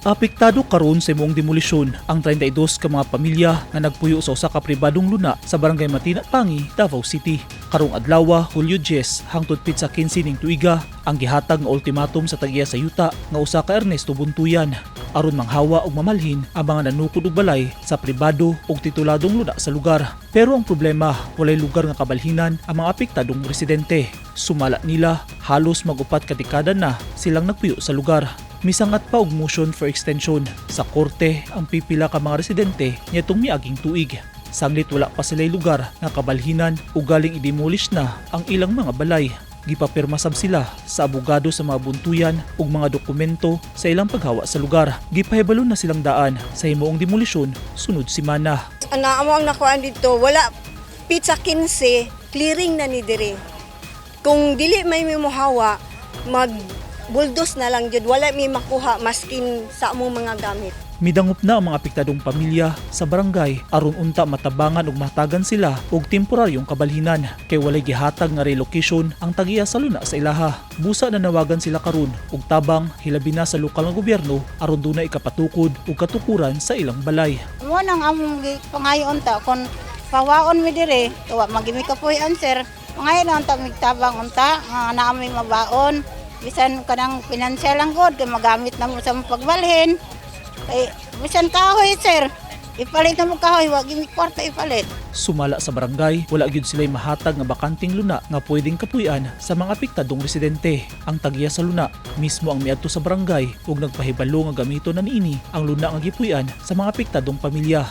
Apektado karon sa himuong demolisyon ang 32 ka mga pamilya nga nagpuyo sa usa ka pribadong luna sa Barangay Matina, Pangi, Davao City. Karong adlaw, Hulyo 10 hangtod pitsa 15 ning tuiga ang gihatag nga ultimatum sa tag-iya sa yuta nga usa ka Ernesto Buntuyan aron manghawa og mamalhin ang mga nanukod og balay sa pribado ug tituladong luna sa lugar. Pero ang problema, walay lugar nga kabalhinan ang mga apektadong residente. Sumala nila, halos mag-upat ka dekada na silang nagpuyo sa lugar. Misangat pa og motion for extension sa korte ang pipila ka mga residente niadtong miaging tuig. Sanglit wala pa sila'y lugar nga kabalhinan o galing i-demolish na ang ilang mga balay. Gipapirma sab sila sa abogado sa mga buntuyan ug mga dokumento sa ilang paghawa sa lugar. Gipahibalo na silang daan sa himuong demolisyon sunod semana. Ana amo ang nakuan dito, wala pitsa 15, clearing na ni dire. Kung dili may mimuhawa, mag buldos na lang jud, wala mi makuha maskin sa among mga gamit. Midangop na ang mga apektadong pamilya sa barangay aron unta matabangan ug mahatagan sila og temporaryong kabalhinan kay walay gihatag nga relocation ang tag-iya sa luna sa ilaha. Busa nanawagan sila karon og tabang, hilabi na sa lokal nga gobyerno, aron dunay ikapatukod ug katukuran sa ilang balay. Mo nang among pangayo unta kon pawaon mi dire, wa magimi kapuy-an, sir. Pangayo lang unta mig tabang unta nga naa mi mabaon. Bisan kanang pinansyal lang gud kay magamit na mo sa among pagbalhin. Kay bisan kahoy, sir. Ipalit na mo kahoy, wa gimi kwarta ipalit. Sumala sa barangay, wala gyud sila'y mahatag nga bakanting luna nga pwedeng kapuy-an sa mga apektadong residente. Ang tag-iya sa luna mismo ang miadto sa barangay ug nagpahibalo nga gamiton na niini ang luna nga gipuy-an sa mga apektadong pamilya.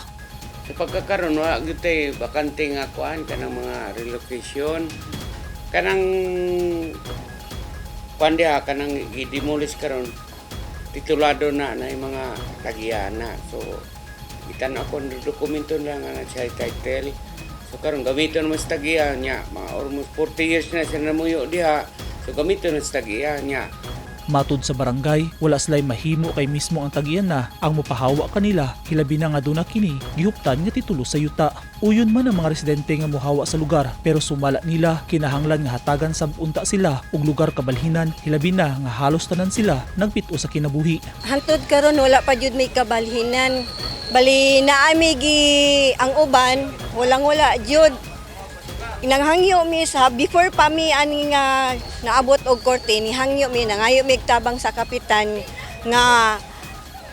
Sa pagkakaroon, wala gyud tay bakante nga kuan kanang mga relocation. Kanang kuan diha, kanang gi-demolish karon, titulado na na yung mga tagiya na. So gitan ako ng dokumento lang nga na siya title. So karon gamiton mo sa tagiya niya, mga almost 40 years na sila namuyo diha. So gamiton na sa tagiya niya. Matud sa barangay, wala sila'y mahimo kay mismo ang tag-iya na ang mopahawa kanila, hilabi na nga duna kini gihuptan nga titulo sa yuta. Uyon man ang mga residente nga mohawa sa lugar, pero sumala nila, kinahanglan nga hatagan sab unta sila og lugar kabalhinan, hilabi na nga halos tanan sila nagpit-o sa kinabuhi. Hantod karon wala pa jud may kabalhinan. Bali naa mi gi ang uban, walang wala jud. Nanghangyo mi sa before pa mi ani nga naabot og korte, ni hangyo mi, nangayo mi tabang sa kapitan nga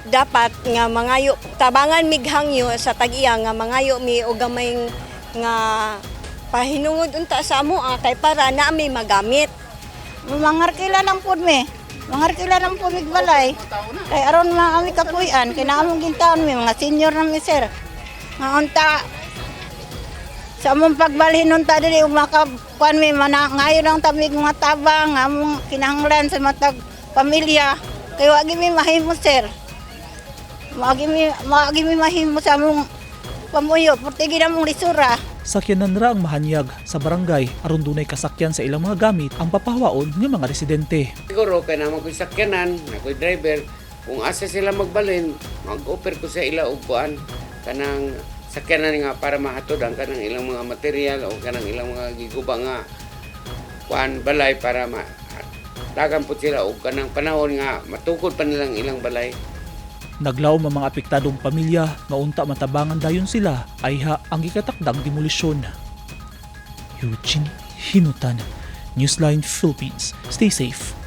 dapat nga mangayo tabangan mig hangyo sa tag-iya nga mangayo mi og gamay nga pahinungod unta sa amo kay para na mi magamit. Mangarkila lang pud mi. Mangarkila lang pud mig balay. Kay aron ma kami kapuy-an, kay naa among gintaon mi mga senior na mi, sir. Nga unta sa among pagbalhin unta diri ug maka kuan mi mana ngayo lang ta mig mga tabang nga among kinahanglan sa matag pamilya. Kay wa mi mahimo, sir. Wa mi mahimo sa among pamuyo, portige na among lisura. Sakyanan ra ang mahanyag sa barangay aron dunay kasakyan sa ilang mga gamit ang papahawaon nga mga residente. Siguro kay naman ko'y sakyanan, ako'y driver, kung asa sila magbalhin, mag-offer ko sa ila og kuan kanang sakyanan nga para mahatod ang kanang ilang mga material o kanang ilang mga giguba nga kuan balay para ma dagan po sila og kanang panahon nga matukod pa nilang ilang balay. Naglaom ang mga apektadong pamilya nga unta matabangan dayon sila ayha ang gikatakdang demolisyon. Eugene Hinutan, Newsline Philippines. Stay safe.